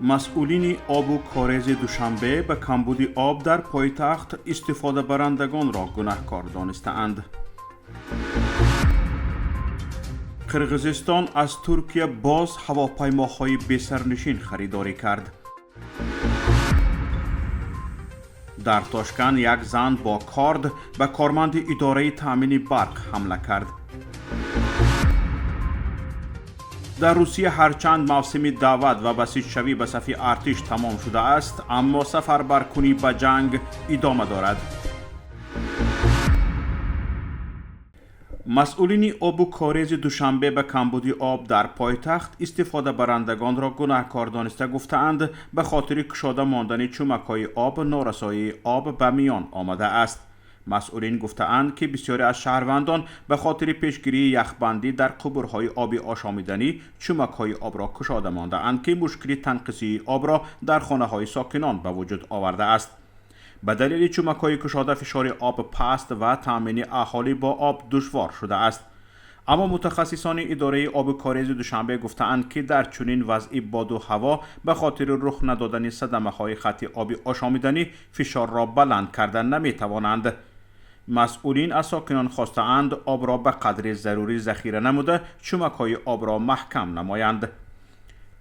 Масъулини обу корези Душанбе ба камбуди об дар пойтахт истифодабарандагонро гунаҳкор донистаанд. Қирғизистон аз Туркия боз ҳавопаймоҳои бесарнишин харидорӣ кард. Дар Тошканд як зан бо корд ба корманди идораи таъмини барқ ҳамла кард. Дар Русия ҳарчанд мавсими даъват ва басиҷшавӣ ба сафи артиш тамом шудааст, аммо сафарбаркунӣ ба ҷанг идома дорад. Масъулини обу корези Душанбе ба камбуди об дар пойтахт истифодабарандагонро гунаҳкор дониста гуфтаанд, ба хотири кушода мондани чӯмакҳои об норасоии об ба миён омадааст. Масъулин гуфтаанд, ки бисёре аз шаҳрвандон ба хотири пешгирии яхбандӣ дар қубурҳои оби ошомиданӣ чӯмакҳои обро кушода мондаанд, ки мушкили танқисии обро дар хонаҳои сокинон ба вуҷуд овардааст. Ба далели чӯмакҳои кушода фишори об паст ва таъмини аҳолӣ бо об душвор шудааст. Аммо мутахассисони идораи обу корези Душанбе гуфтаанд, ки дар чунин вазъи боду ҳаво ба хотири рух надодани садамаҳои хатти оби ошомиданӣ фишорро баланд карда наметавонанд. Масъулин аз сокинон хостаанд, обро ба қадри зарурӣ захира намуда, чӯмакҳои обро маҳкам намоянд.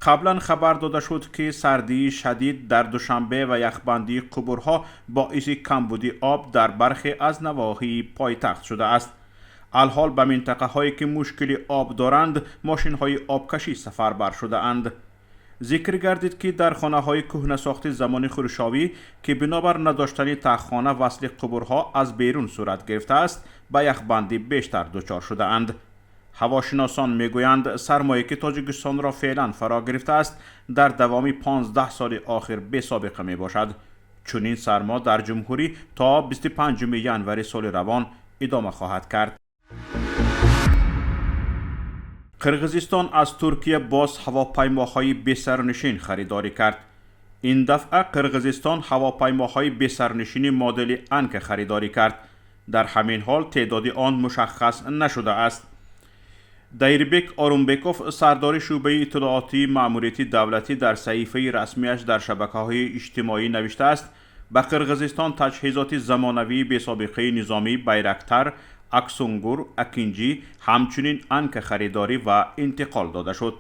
Қаблан хабар дода шуд, ки сардии шадид дар Душанбе ва яхбандии қубурҳо боиси камбуди об дар бархе аз навоҳии пойтахт шудааст. Алҳол ба минтақаҳое, ки мушкили об доранд, мошинҳои обкашӣ сафарбар шудаанд. Зикр гардид, ки дар хонаҳои кӯҳнасохти замони Хрушовӣ, ки бинобар надоштани таххона васли қубурҳо аз берун сурат гирифтааст, ба яхбандӣ бештар дучор шудаанд. Ҳавошиносон мегӯянд, сармое, ки Тоҷикистонро феълан фаро гирифтааст, дар давоми 15 соли охир бесобиқа мебошад. Чунин сармо дар ҷумҳурӣ то 25 январи соли равон идома хоҳад кард. Қирғизистон аз Туркия боз ҳавопаймоҳои бесарнишин харидорӣ кард. Ин дафъа Қирғизистон ҳавопаймоҳои бесарнишини модели Анка харидорӣ кард. Дар ҳамин ҳол теъдоди он мушаххас нашудааст. Дайрбек Орумбеков, сардори шӯъбаи иттилоотии маъмурияти давлатӣ, дар саҳифаи расмиаш дар шабакаҳои иҷтимоӣ навиштааст, ба Қирғизистон таҷҳизоти замонавии бесобиқаи низомӣ Байрактар, Аксунгур, Акинҷӣ, ҳамчунин Анка харидорӣ ва интиқол дода шуд.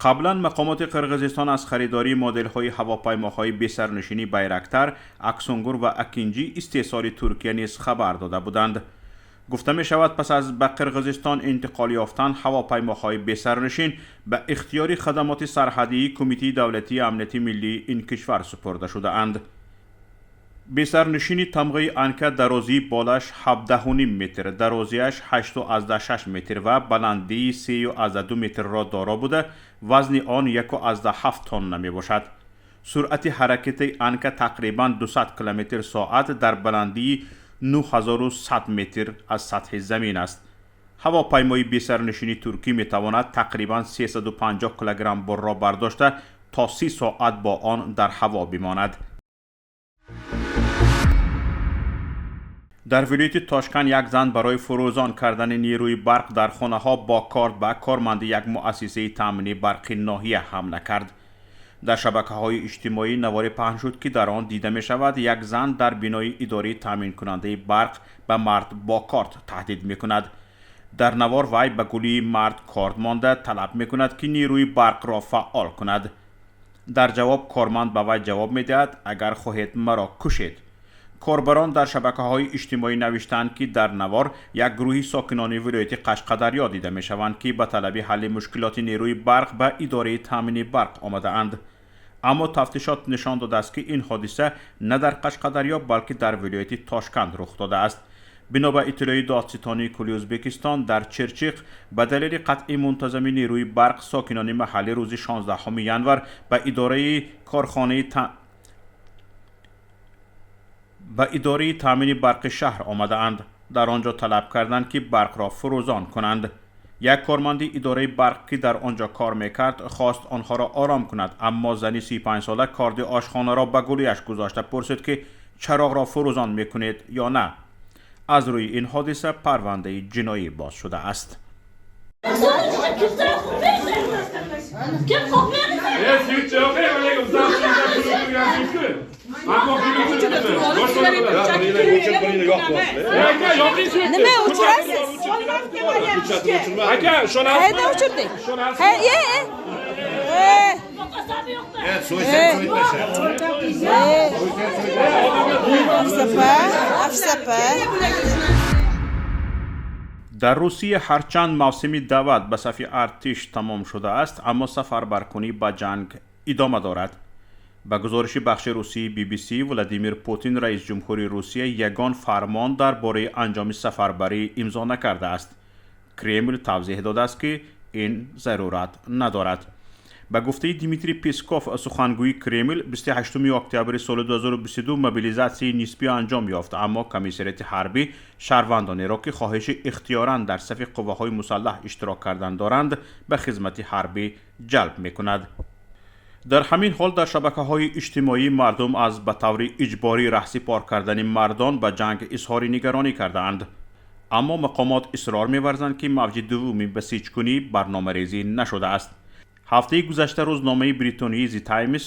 Қаблан мақомоти Қирғизистон аз харидории моделҳои ҳавопаймоҳои бесарнишини Байрактар, Аксунгур ва Акинҷӣ истеҳсоли Туркия низ хабар дода буданд. Гуфта мешавад, пас аз ба Қирғизистон интиқол ёфтан ҳавопаймоҳои бесарнишин ба ихтиёри хадамоти сарҳадии Кумитаи давлатии амнияти миллии ин кишвар супурда шудаанд. Бесарнишини тамғаи Анка дарозии болаш 17,5 метр, дарозиаш 8,6 метр ва баландии 3,2 метрро доро буда, вазни он 1,7 тонна мебошад. Суръати ҳаракати Анка тақрибан 200 км соат дар баландии 9100 метр аз сатҳи замин аст. Ҳавопаймои бесарнишини туркӣ метавонад тақрибан 350 килограмм борро бардошта, то 30 соат бо он дар ҳаво бимонад. Дар вилояти Тошканд як зан барои фурӯзон кардани нерӯи барқ дар хонаҳо бо корд ба корманди як муассисаи таъмини барқи ноҳия ҳамла кард. Дар шабакаҳои иҷтимоӣ наворе паҳн шуд, ки дар он дида мешавад, як зан дар бинои идораи таъминкунандаи барқ ба мард бо корд таҳдид мекунад. Дар навор вай ба гулии мард корд монда, талаб мекунад, ки нерӯи барқро фаъол кунад. Дар ҷавоб корманд ба вай ҷавоб медиҳад: «Агар хоҳед, маро кушед». Корбарон дар шабакаҳои иҷтимоӣ навиштанд, ки дар навор як гурӯҳи сокинони вилояти Қашқадарё дида мешаванд, ки ба талаби ҳалли мушкилоти нерӯи барқ ба идораи таъмини барқ омадаанд. Аммо тафтишот нишон додааст, ки ин ҳодиса на дар Қашқадарё, балки дар вилояти Тошканд рух додааст. Бино ба иттилои Додситонии кулли Ӯзбекистон, дар Чирчиқ ба далели қатъи мунтазами нерӯи барқ сокинони маҳаллӣ рӯзи 16 январ ба идораи корхонаи ба идораи таъмини барқи шаҳр омадаанд. Дар он ҷо талаб карданд, ки барқро фурӯзон кунанд. Як корманди идораи барқ, ки дар он ҷо кор мекард, хост онҳоро ором кунад, аммо зани 35сола корди ошхонаро ба гулӯяш гузошта пурсид, ки чароғро фурӯзон мекунед ё на. Аз рӯи ин ҳодиса парвандаи ҷиноӣ боз шудааст. Kim? Ko'chada turib olib, sigaretni chakib ketaveradi. Aka, yoqing свет ni. Nima o'chirasiz? Aka, ishonasiz. Qayerda o'chirdik? Ha, e, e. E. E. Afsapa, afsapa. Дар Русия ҳарчанд мавсими даъват ба сафи артиш тамом шудааст, аммо сафарбаркунӣ ба ҷанг идома дорад. Ба гузориши бахши русии BBC, Владимир Путин, раис ҷумҳури Русия, ягон фармон дар бораи анҷоми сафарбарӣ имзо накардааст. Кремл тавзеҳ додааст, ки ин зарурат надорад. Ба гуфтаи Дмитрий Песков, сухангӯи Кремл, 28 октябри соли 2022 мобилизатсияи нисбӣ анҷом ёфт, аммо комиссариати ҳарбӣ шаҳрвандонеро, ки хоҳиши ихтиёран дар сафи қувваҳои мусаллаҳ иштирок кардан доранд, ба хизмати ҳарбӣ ҷалб мекунад. Дар ҳамин ҳол, дар шабакаҳои иҷтимоӣ мардум аз ба таври иҷборӣ раҳсипор кардани мардон ба ҷанг изҳори нигаронӣ кардаанд, аммо мақомот исрор меварзанд, ки мавҷи дуввуми басиҷкунӣ барномарезӣ нашудааст. Ҳафтаи гузашта рӯзномаи бритонии The Times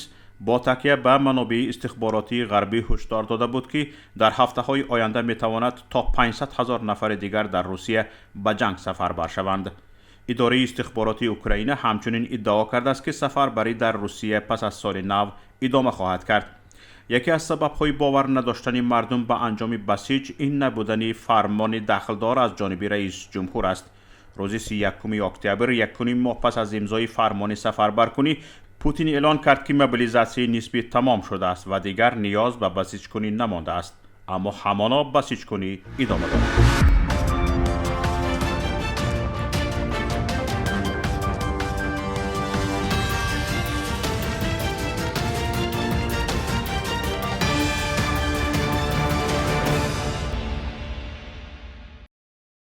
бо такя ба манобеи истихборотии ғарбӣ ҳушдор дода буд, ки дар ҳафтаҳои оянда метавонад то 500 ҳазор нафари дигар дар Русия ба ҷанг сафарбар шаванд. Идораи истихборотии Украина ҳамчунин иддао кардааст, ки сафарбарӣ дар Русия пас аз соли нав идома хоҳад кард. Яке аз сабабҳои бовар надоштани мардум ба анҷоми басиҷ ин набудани фармони дахлдор аз ҷониби раис ҷумҳур аст. Рӯзи 31 октябр, якуним моҳ пас аз имзои фармони сафарбаркунӣ, Путин эълон кард, ки мобилизатсияи нисбӣ тамом шудааст ва дигар ниёз ба басиҷкунӣ намондааст, аммо ҳамоно басиҷкунӣ идома дорад.